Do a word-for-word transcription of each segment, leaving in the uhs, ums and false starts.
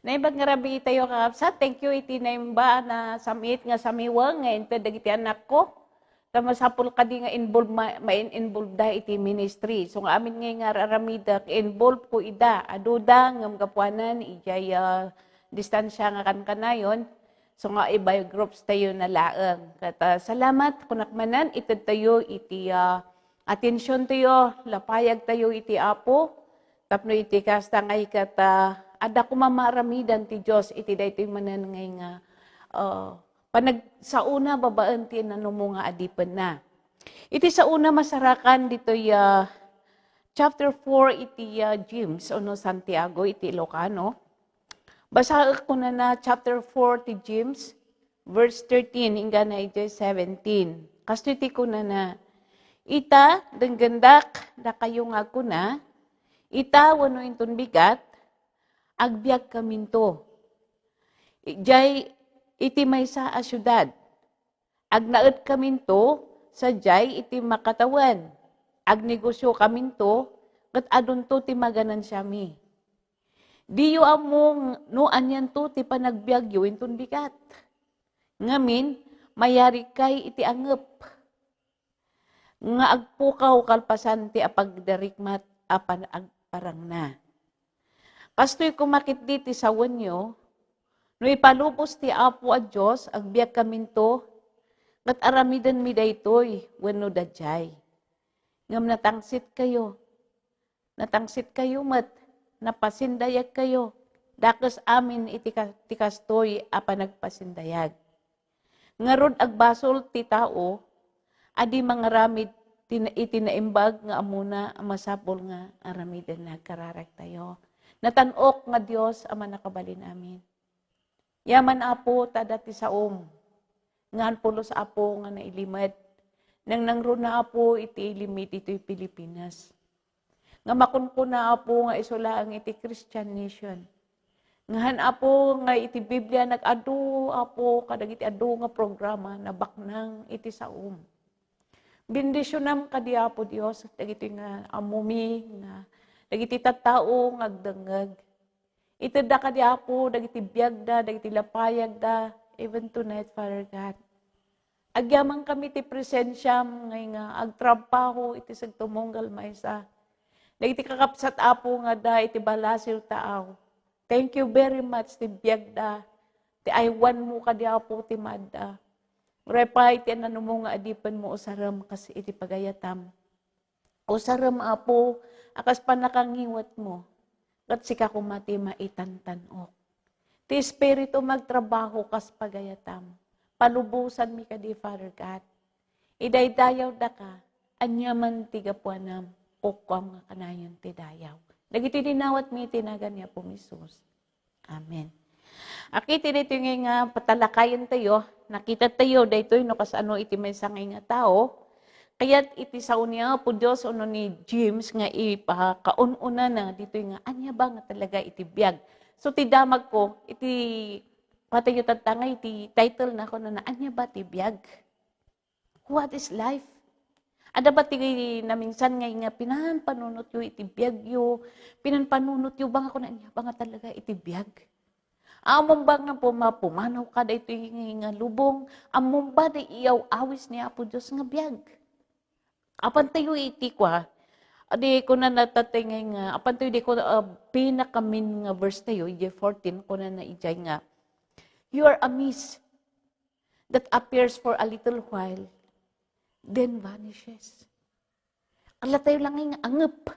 Naimbag nga rabii tayo, kakabsat. Thank you iti naimba a nasam-it nga samiweng nga inted dagiti anakko. Ta masapul kadi nga involve, ma-, main-involve da iti ministry. So, nga amin nga nga aramidek, involve ko ida. Adu da, ngem gapuanan, ijay, ah, distansya nga kankanayon. So, nga iba groups tayo na laeng. Ket, ah, salamat, kunak manen, ited tayo iti, ah, atension tayo, lapayag tayo iti Apo. Tapno iti kasta nga ikat, ah, adda koma maaramidan ti Dios iti daytoy manen nga, ah, panagsaona babaen ti nanumo nga adipenna. Iti saona masarakan ditoy, ah, chapter four iti, ah, James ono Santiago iti Ilocano. Basaek kunana chapter four ti James, verse thirteen, inggana idiay seventeen. Kastoy ti kunana, "Ita, denggendak, dakayo nga agkuna, ita wenno inton bigat, agbiagkaminto. Idiay iti maysa a siudad, agnaedkaminto sadiay iti makatawen, agnegosiokaminto, ket adunto ti maganansiami." Diyo ammo no anianto ti panagbiagyo inton bigat. Ngamin, mayarikay iti angep nga agpukaw kalpasan ti apagdarikmat a pan-, agparangna. Kastoy koma ketdi ti sawenyo, no ipalubos ti Apo a Dios, agbiagkaminto, ket aramidenmi daytoy wenno dadiay. Ngem natangsitkayo. Natangsitkayo met, napasindayagkayo, dakes amin iti ka-, ti kastoy a panagpasindayag. Ngarud, agbasol ti tao a di mangaramid ti na-, iti naimbag nga ammona a masapul nga aramiden. Nagkararagtayo. Natan-ok nga Dios a Mannakabalin-amin. Yaman, Apo, ta adda ti saom. Ngan pulos, Apo, nga nailimed. Nangnangruna, Apo, iti ilimmi ditoy Pilipinas. Nga makunkuna, Apo, nga isu laeng iti Christian nation. Ngahan, Apo, nga iti Biblia nag-adu, Apo, kadagiti adu nga programa, nabaknang iti saom. Bendisionam kadi, Apo Dios, dagiti nga ammomi, nga dagiti tattao nga agdengngeg. Itedda kadi, Apo, dagiti biagda, dagiti lapayagda, even tonight, Father God. Agyamankami ti presensiam ngay nga agtrabaho iti sagtumunggal maysa. Dagiti kakabsat, Apo, nga adda iti balasiw taaw. Thank you very much ti biagda, ti aywanmo kadi, Apo, ti maadda. Uray pay ti nanumo nga adipenmo, usarem kas iti pagayatam. Usarem, Apo, a kas pannakangiwatmo, ket sika koma ti maitantan-ok. Ti Espiritum agtrabaho kas pagayatam. Palubosanmi kadi, Father God. Idaydayawdaka, aniaman ti gapuanam, kukuam nga kanayon ti dayaw. Dagiti dinawatmi iti nagan ni Apo Jesus. Amen. Akit, iti daytoy nga, nga patalakayen tayo, nakita tayo daytoy no kasano iti maysa nga nga tao. Kayat iti sao ni Apo Dios ono ni James nga ipakaun-unana ditoy nga ania ba nga talaga iti biag. So ti damag ko, iti patayo tatta nga iti title na kuno na ania ba ti biag? What is life? Adda ba ti naminsan nga, nga pinanpanunotyo iti biagyo, pinanpanunotyo ba nga kuno ania ba nga talaga iti biag? Ammom ba nga puma-, pumanaw ka daytoy nga, nga lubong? Ammom ba di iyaw-awis ni Apo Dios nga biag? Apan tayo iti kua, adi ko na natatay nga, nga, apan tayo di ko, ah, pinakamin nga verse tayo, iti fourteen, kuna na ijay nga, "You are a mist that appears for a little while, then vanishes." Ala tayo lang nga angep.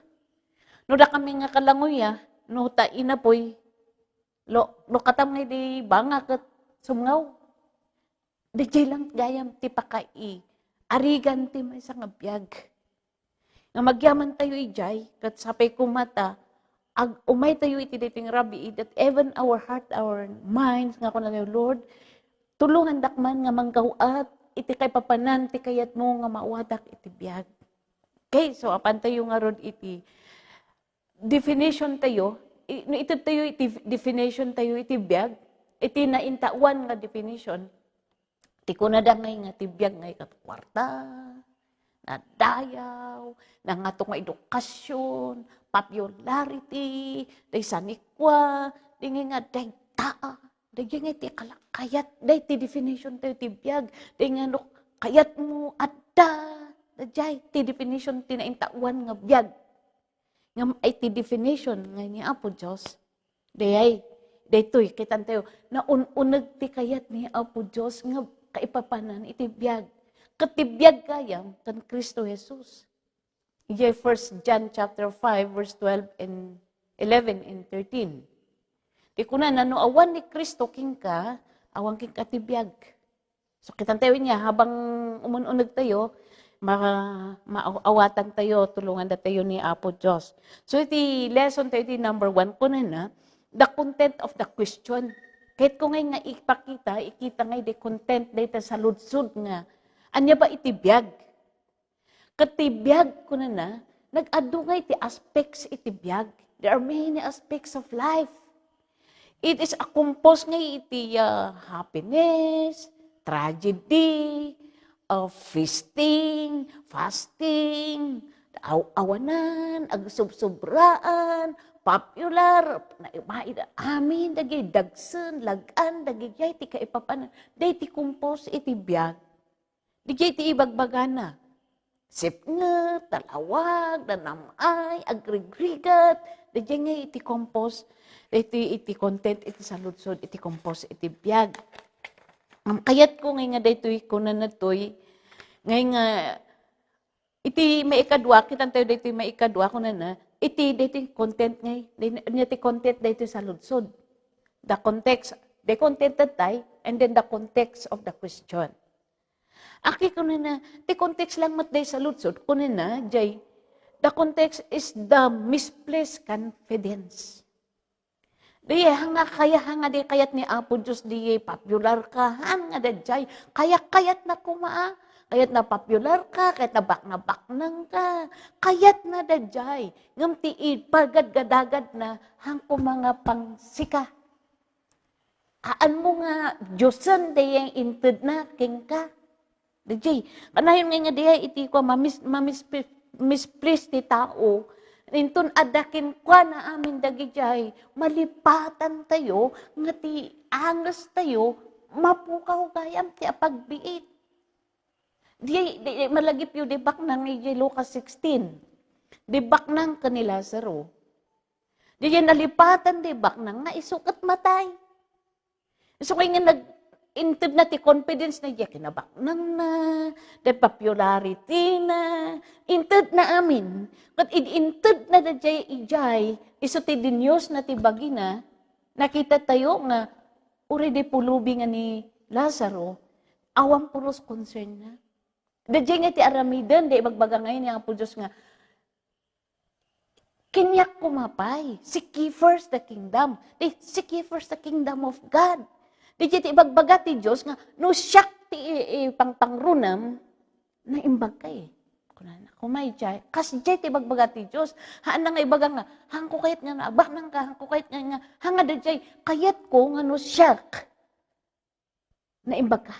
No da kami nga kalangoy, ah, no ta inapoy, lo-, no katam nga di banga ket sumngaw. Dayjay lang gayam ti pakai-, arigan ti maysa nga biag. Nga magyaman tayo ijay, ket sapay koma ta, ag-, umay tayo iti daytoy nga rabii, that even our heart, our minds, nga kuna tayo, "Lord, tulongandak man nga manggaw-at iti kaipapanan ti kayatmo nga maawatak iti biag." Okay, so apan tayo ngarud iti definition tayo, i-, no ited tayo iti definition tayo iti biag, iti naintawan nga definition, ti kunada ngay nga ti biag ngay ket kuarta, nadayaw, nangato nga edukasyon, popularity, daysa ni kua, Di ngay nga, dayta, dayjay ngay ti kalakayat, day ti definition tayo ti biag, day nga no, kayat mo, adda, dayjay ti definition ti naintawan nga biag. Ngem ay ti definition nga ni Apo Dios, dayay, daytoy, kitan tayo, naun-uneg ti kayat ni Apo Dios nga kaipapanan iti biag. Ket ti biag gayam ken Cristo Jesus. Idiay First John chapter five, verse twelve and eleven and thirteen. Ti kunana, no awan ni Cristo kenka, awan kenka ti biag. So, kitan tayo niya, habang umun-uneg tayo, ma-, maawatan tayo, tulungan da tayo ni Apo Dios. So, iti lesson tayo, iti number one, kunana, the content of the question. Kahit ko ngay nga ipakita, ikita ngay the content, dayta saludsod nga, ania ba iti biag? Ket ti biag, kunana, nag-adu nga iti aspects iti biag. There are many aspects of life. It is a composed nga iti, ah, happiness, tragedy, ah, feasting, fasting, aw-, awanan, agsubsubraan, popular, na, ma-, amin, dagiti dagsen, lag-an, dagiti ti kaipapanan. Dayta ti composed iti biag. Dayjay ti ibagbagana. Sipnget, talawag, nanam-ay, agrigrigat. Dayjay nga iti composed, iti, iti content, iti saludsod, iti composed, iti biag. Am, kayat ko ngay nga daytoy, kunana toy, ngay nga, iti maikadua, kitan tayo daytoy maikadua, kunana, iti daytoy content ngay, dayjay ti content daytoy saludsod. The context, the content that time, and then the context of the question. Aki kunana, ti context lang met dayjay saludsod, kunana, jay, the context is the misplaced confidence. Dayjay, hanga kaya, hanga di kayat ni Apo Dios, dayjay popular ka, hanga dayjay, kaya, kayat na kuma, kayat na popular ka, kayat na bakna-baknang ka, kayat na dayjay, ngem ti ipagadgadagad na, hang kuma nga pangsika. Aan mo nga Diosen dayjay inted na kenka. Dayjay, kanayon ngay nga dayjay iti kua, mamis-, mamis-, misplaced ti tao. Inton adda kenkuana amin dagijay, malipatan tayo nga ti anges tayo, mapukaw gayam ti apagbiit. Di, di, di malagipyo di baknang iti Lucas sixteen. Di baknang ken ni Lazaro. Dayjay nalipatan di baknang nga isu ket matay. Isu kay nga nag-, inted na ti confidence na ijay kinabaknang na, the popularity na, inted na amin. Ket idi inted na dayjay ijay, isu ti dinios na ti bagina, nakita tayo nga, uray di pulubi nga ni Lazaro, awan puros concern na. Dayjay nga ti aramiden, di ibagbaga ngay ni Apo Dios nga, Kaniak kuma pay, seek ye first the kingdom. Di, seek ye first the kingdom of God. Di, di ti ibagbaga ti Dios nga, no siak ti i-, ipangpangrunam, naimbag ka eh. Kunana, kumay jay. Kasjay ti ibagbaga ti Dios. Haan na nga ibaga nga, hangko kayat nga naabaknang ka, hangko kayat nga, nga, hanga dayjay, kayat ko nga no siak. Naimbag ka.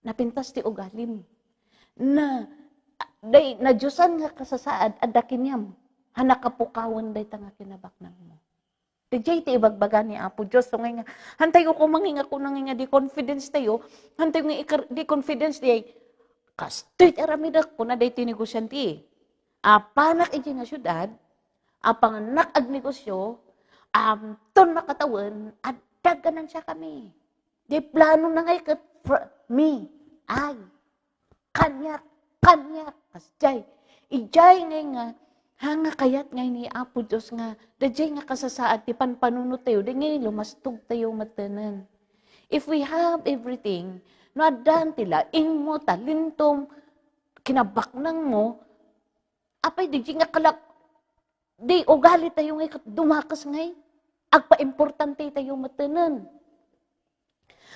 Napintas ti ugalim. Na, day, nadiosan nga kasasaad, adda kaniam. Ha nakapukawan dayta nga kinabaknang mo. Dayjay ti ibagbaga ni Apo Dios. So, ngay nga, hantay ko kumangin nga kunang nga di confidence tayo, hantay nga ikar-, di confidence di ay, kastoy ti aramidek, kuna day ti negosyante. Apanak iti nga syudad, apannak agnegosyo, amton makatawen, adda ganansya kami. Di plano na ngay ket for me, ay, kaniak, kaniak, kasjay. Ijay ngay nga, ha nga kayat ngay ni Apo Dios nga, dayjay nga kasasaad ti panpanunot tayo, di ngay lumastog tayo matenen. If we have everything, no addan ti laing mo, talentom, kinabaknang mo, apay, dayjay nga kalak-, di ugali tayo ngay ket dumakas ngay. Agpaimportante tayo matenen.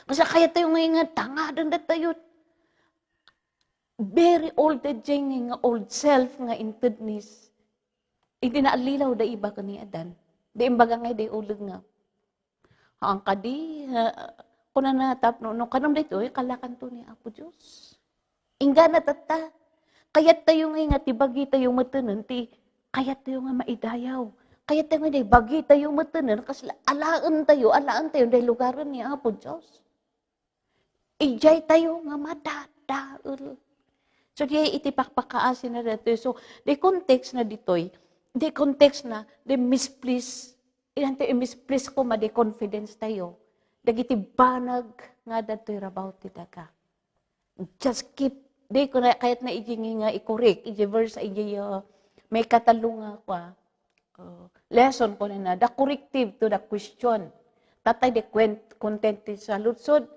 Kasi kayat tayo ngay nga tangadan da tayo. Very old dayjay ngay nga old self nga intednis. Idi naallilaw da Eva ken ni Adan. Di imbaga ngay di uleg nga, haan kadi, ha, kunana tapno, no, kanam daytoy, kalakanto ni Apo Dios. Inggana tatta, kayat tayo ngay nga ti bagi tayo matenen, ti kayat tayo nga maidayaw, Kayat tayo nga, day, bagi tayo meten, kasla, alaen tayo, alaen tayo, day, lugaren ni Apo Dios. Idiay tayo nga madadael. So, di iti pakpakaasi na ditoy. So, the context na ditoy, the context na, the misplace, ilan tayo i-misplace koma the confidence tayo. Dagiti banag nga datoy rabaw ti daga. Just keep, di ko na, kayat na iji nga i-correct, iji verse, iji, uh, may katalo nga kwa, uh, lesson ko na, the corrective to the question. Tatay, the quen-, content ti saludsod,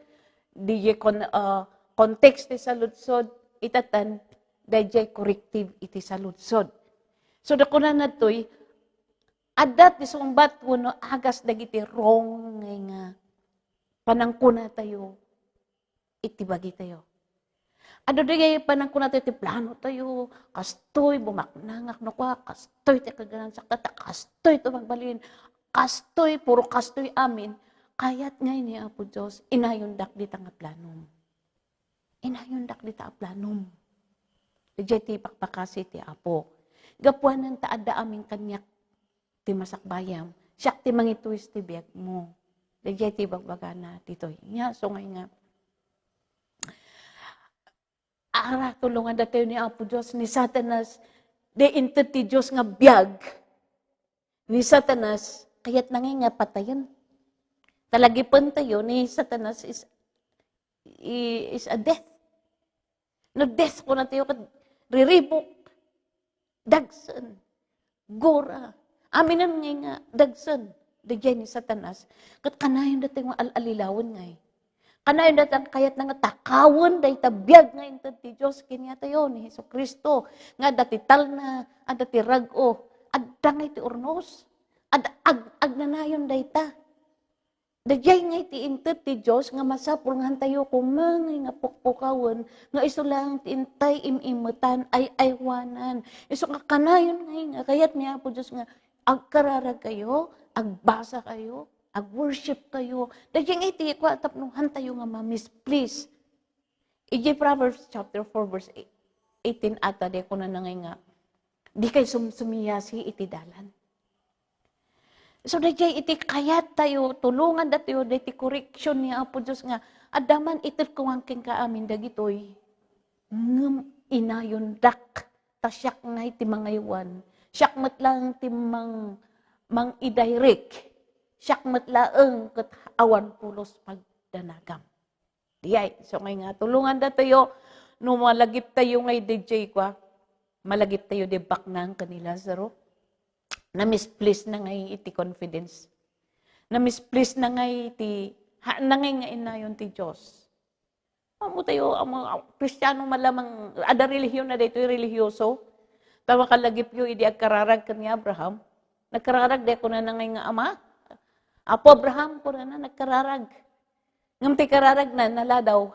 di kon-, uh, context ti saludsod, itatan, dayjay corrective iti saludsod. So, da kunana toy, adda ti sungbat wenno agas dagiti wrong nga, nga panangkuna tayo iti bagi tayo. Adu dagiti panangkuna tayo ti plano tayo, kastoy, bumaknangak no kwa, kastoy ti kaganansak, ta kastoy to magbalin, kastoy, puro kastoy amin. Kayat ngay ni Apo Dios, inayondak dita nga planom. Inayondak dita a planom. Idiay ti pakpakasi ti Apo. Gapuanan ta adda amin kaniak ti masakbayam. Siak ti mangituis ti biagmo. Dayjay ti bagbagana ditoy. Nya, so ngay nga, ara, tulongan datayo ni Apo Dios, ni Satanas, di inted ti Dios nga biag. Ni Satanas, kayat na ngay nga patayen. Talagipen tayo, ni Satanas is, i-, is a death. No death, kuna tayo ket riribuk, dagsen, gura. Aminen ngay nga dagsen, dayjay ni Satanas. Ket kanayon datayo nga al-alilawen ngay. Kanayon datayo kayat na nga takawen dayta biag nga inted ti Dios kaniatayo ni Jesu-Cristo. Nga adda ti talna, adda ti rag-o, adda ngay ti urnos. Ad-, ag-, agnanayon dayta. Dayjay ngay ti inted ti Dios nga masapul nga hantayo koma nga pukpukawen nga isu laeng ti intay im-immetan, ay-aywanan. Isu nga kanayon ngay nga kayat ni Apo Dios nga agkararag kayo, agbasa kayo, ag-worship kayo. Dayjay ngay ti kua tapno hantayo nga ma-misplace. Iti Proverbs chapter four, verse eighteen ata, di kunana ngay nga, "Dikay sumsumiyasi iti dalan." So, dayjay iti kayat tayo, tulongan datayo, dayjay ti correction ni Apo Dios nga, "Adda man ited ko nga kenka amin dagitoy, ngem inayondak, ta siak ngay ti mangaywan, siak met laeng ti mang-, mang-idirect, siak met laeng ket awan pulos pagdanagam." Dayjay, so ngay nga, tulongan datayo, no malagip tayo ngay dayjay kwa, malagip tayo di baknang ken ni Lazaro. Na-misplace na ngay iti confidence. Na-misplace na ngay iti, ha, na ngay nga inayon ti Dios. Amo tayo, amo, Kristiano man lamang, adda relihiyon na daytoy relihiyoso. Ta makalagipyo idi agkararag ken ni Abraham. Nagkararag, di kunana ngay nga ama. "Apo Abraham," kunana, nagkararag. Ngem ti kararagna, naladaw.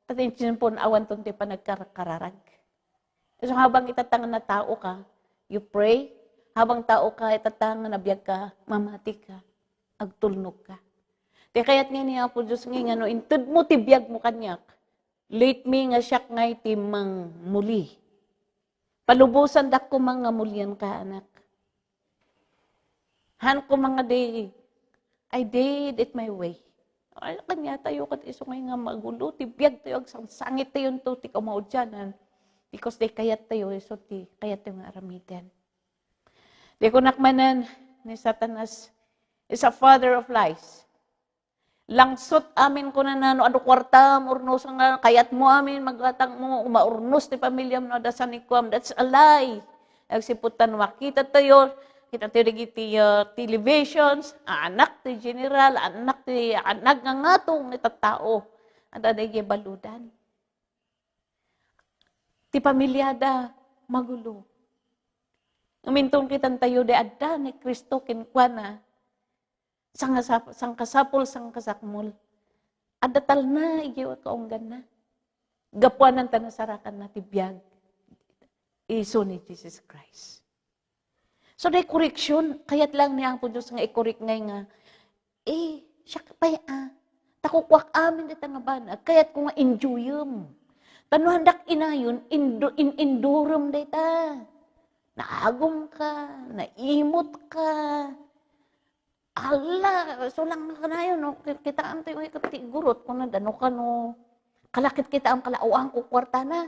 Ta ti tiempona, awanton ti panagkararag. So, habang itatta nga natao ka, you pray. Habang tao ka, itatta nga nabiag ka, mamati ka, agtulnog ka. Ti kayat nga ni Apo Dios nga, nga no inted mo ti biag mo kaniak, let me nga siak ngay ti mangmuli. Palubosandak koma nga mulian ka, anak. Han koma nga di, "I did it my way." Ay, kaniatayo ket isu ngay nga magulo ti biag tayo, agsangsangit tayo to ti kamaudianan. Because di kayat tayo, isu ti kayat tayo nga aramiden. Di kunak manen ni Satanas is a father of lies. Langsot amin kunana, no adu kuartam, urnosen nga kayatmo amin, maglatangmo, maurnos ti pamiliam no adda sanikuam. That's a lie. Agsipud ta no makita tayo, kita tayo dagiti, ah, televisions, anak ti general, anak ti, anak nga ngatong iti tattao. Adda dagiti baludan. Ti pamiliada, magulo. Ngem inton kitan tayo, di adda ni Cristo kenkuana, sangasap-, sangkasapul, sangkasakmul. Adda talna, idiay kaungganna. Gapuanan ta nasarakanna ti biag. Isu ni Jesus Christ. So, day correction, kayat lang ni Apo Dios nga i-correct ngay nga, "Eh, siak pay a, ta kukuak amin dita nga banag, kayat ko nga enjoyem. Ta no handak inayon, indo-, in-, endurem dayta." Naagumka, naimutka. Ala, sulang na kanayon, no? Ki-, kitaam tayo, "Uy, ket ti gurot," kunada, "no kano, kala ket kitaam kala, awan ko kuartana.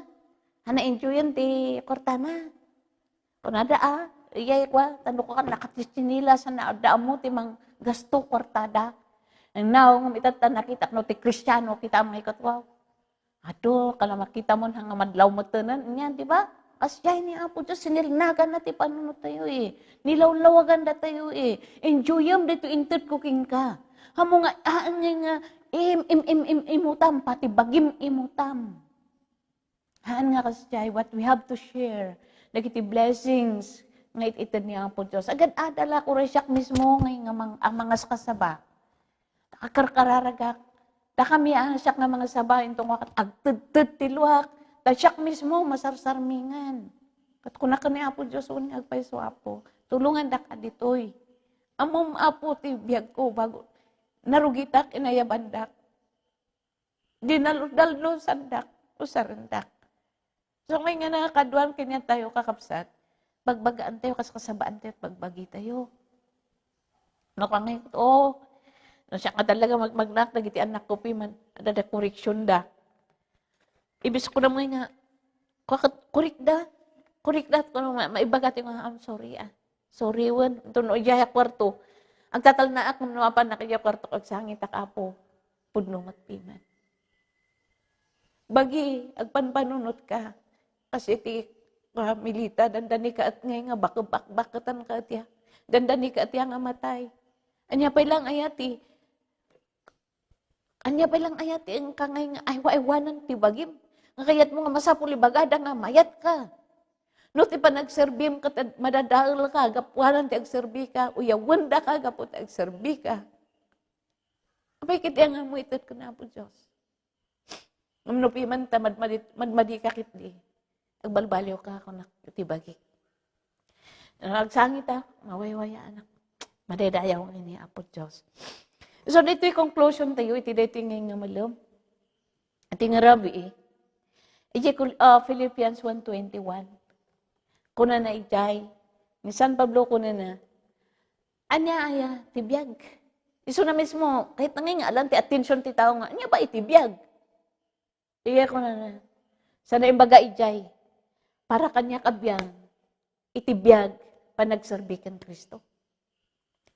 Haan a enjoyen ti kuartana." Kunada, ah, iyay kua, tano ka, nakatsitsinilas, na, adda ammo ti manggasto kuartada. Ang naong itatta nakitak no ti Kristiano, kitaam nga ikatwa. Adu, kala makita mo nga madlaw metten, nya, di ba? Kasdiay ni Apo Dios, sinilnagan na ti panunot tayo, eh. Nilawlawagan da tayo, eh. Enjoyem dito inted ko kenka. Amo nga, ah, nga, nga, im, im, im, im, imutam, pati bagim imutam. Haan nga kasdiay, what we have to share, dagiti blessings nga it-ited ni Apo Dios. Agad-adal a, uray siak mismo nga, nga mang-, a mangaskasaba. Akarkararagak. Dakami a siak nga mangasaba, inton nga agtedted ti luak. Ta siak mismo, masarsarmingan. Ket kunak ni Apo Dios, "Wen nga agpayso, Apo. Tulongandak a ditoy. Ammom, Apo, ti biagko, bago narugitak, inayabandak." Dinaludaldo sandak, usarendak. So, ngay nga nakakaduan kanian tayo, kakabsat, bagbagaan tayo, kas kasabaan tayo, bagbagi tayo. No, kangay, oh, no, siak nga talaga magmagnak, dagiti anak ko, piman, adda da koreksion da. Ibis ko na ngay nga, "Kuaket, korek da, korek da," kuno, ma-, maibaga tayo nga, "I'm sorry, ah." Sorry wen, inton no idiay a kuarto. Agtatalnaak ngem no apan nakadiay a kuarto, agsangitak, Apo. Pudno met piman. Bagi, agpanpanunotka. Kas iti, ah, Melita, dandani ka et ngay nga bakebak-, baketan ka etiya. Dandani ka etiya nga matay. Ania pay lang aya ti Ania pay lang aya ti inka ngay nga aywa-aywanan ti bagim? Nga kayatmo nga masapul ibagada nga mayat ka. No ti panagserbim ket ad-, madadael ka, gapuanan ti agserbi ka, uyawenda ka gapu ti agserbi ka. Apay ket ania nga mo ited ken Apo Dios? Ngem no piman ta madmadi, madmadi ka ketdi. Agbalbaliw ka, kunak, iti bagik. Agsangit a, mawaywaya, anak. Madaydayaw nga ni Apo Dios. So, ditoy conclusion tayo, iti daytoy nga, nga malem. Iti nga rabii, iti kul-, ah, Philippians one twenty-one. Kunana idiay, ni San Pablo kunana, "Ania aya ti biag?" Isuna mismo, kahit na ngay nga alam ti attention ti tao nga, "Ania ba iti biag?" Iya kunana, sana imbaga idiay, para kaniak a biag, iti biag, panagserbi ken Cristo.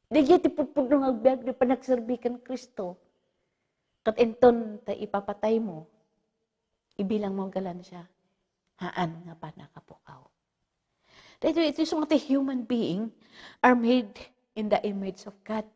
Daydiay ti pudpudno nga agbiag, di panagserbi ken Cristo. Ket inton ta ipapataymo, ibilangmo a galansia, haan nga pannakapukaw. Daytoy, iti isu nga ti human being are made in the image of God.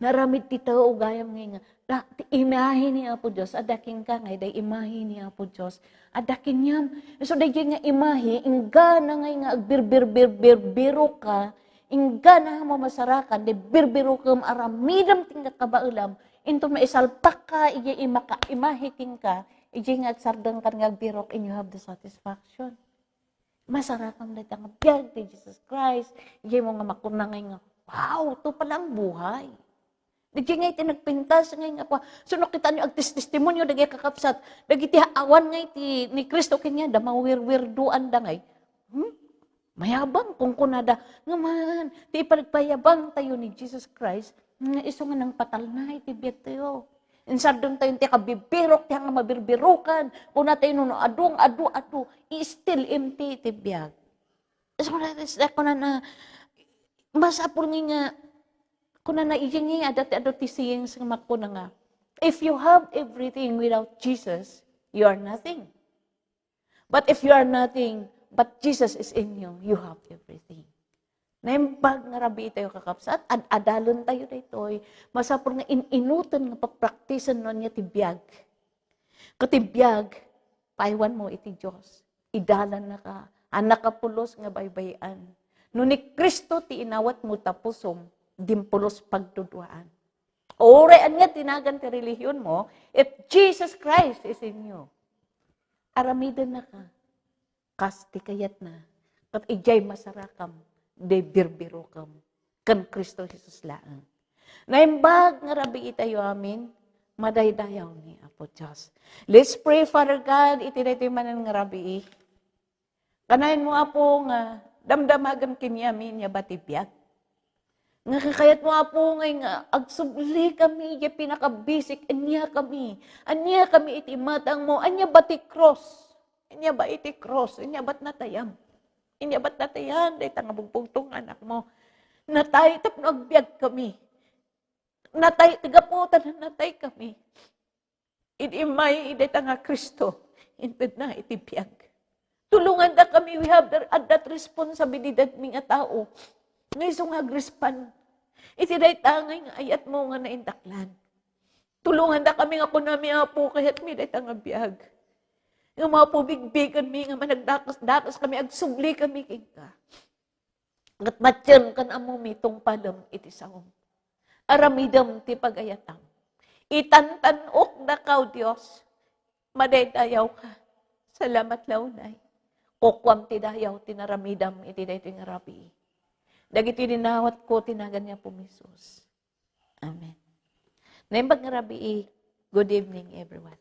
Naaramid ti tao gayam nga, nga, da, ti imahe ni Apo Dios, adda kenka nga, day imahe ni Apo Dios, adda kaniam. So, daydiay nga imahe, inggana nga, nga agbirbirbirbirok ka, inggana nga mamasarakan, day birbirokem, aramidem ti nga kabaelam, inton maisalpak ka, idiay imaka-, imahe kenka, idiay nga agsardeng ka nga agbirok, and you have the satisfaction. Masarakam dayta nga biag ti Jesus Christ. Idiay mo nga makunangay nga, "Wow, to pala ang buhay." Daydiay nga iti nagpintas nga nga kua. So, nakita niyo, agtestestimonio, dagiti kakabsat, dagiti awan nga iti ni Cristo kaniada, mawirwirduan da ngay. Hmm? Mayabang, kunkunada. Nga man, ti ipagpayabang tayo ni Jesus Christ, nga isu nga nangpatalna iti biag tayo. Insardeng tayo ti kabibirok, ti nga mabirbirokan. Kuna tayo, no, no, adu, adu, adu. I-still empty ti biag. So, that is, ako na na, masapul nga nga, kuna na, iya nga, adda ti, adda ti sayings nga makuna nga, "If you have everything without Jesus, you are nothing. But if you are nothing, but Jesus is in you, you have everything." Naimbag nga rabii tayo, kakabsat, ad-adalen tayo daytoy. Masapul nga in-inuten nga papraktisen no ania ti biag. Ket ti biag, paaywan mo iti Dios. Idalan naka, a nakapulos nga baybay-an. No ni Cristo ti inawat mo ta pusom, dimpulos pagduduaan. Uray ania ti nagan ti relihiyon mo, if Jesus Christ is in you, aramidennaka kas ti kayatna, ket idiay masarakam, day birbirokem ken Cristo Jesus laeng. Naimbag nga rabii tayo amin, madaydayaw ni Apo Dios. Let's pray, Father God, iti daytoy manen nga rabii. Kanayon mo, Apo, nga Damdamagan kaniami ania ba ti biag. Nga kakayatmo, Apo, ngay nga agsubli kami, ya pinakabasic, ania kami, ania kami iti imatangmo, ania ba ti cross, ania ba iti cross, ania ba't natayam, ania ba't natayan, dayta nga bugbugtong nga anakmo. Natay tapno agbiag kami. Natay, ti gapu ta natay kami. Idi immay, dayta nga Cristo, intedna iti biag. Tulonganda kami, we have the, that responsibility mi nga tao. Nga isu nga agrespond. Iti dayta nga, nga ayatmo nga naindaklan. Tulonganda kami nga kunami, Apo, kayatmi dayta nga biag. Nga mapubigbigan mi, nga managdakas-dakas kami, agsubli kami kenka. Ket matien ken ammomi tungpalem iti saom. Aramidem ti pagayatam. Itantan-ok dakaw, Dios. Madaydayawka. Salamat la unay. Kukuam ti dayaw ti naramidam iti daytoy nga rabii. Dagiti dinawatko ti nagan ni Apo Jesus. Amen. Naimbag nga rabii, good evening, everyone.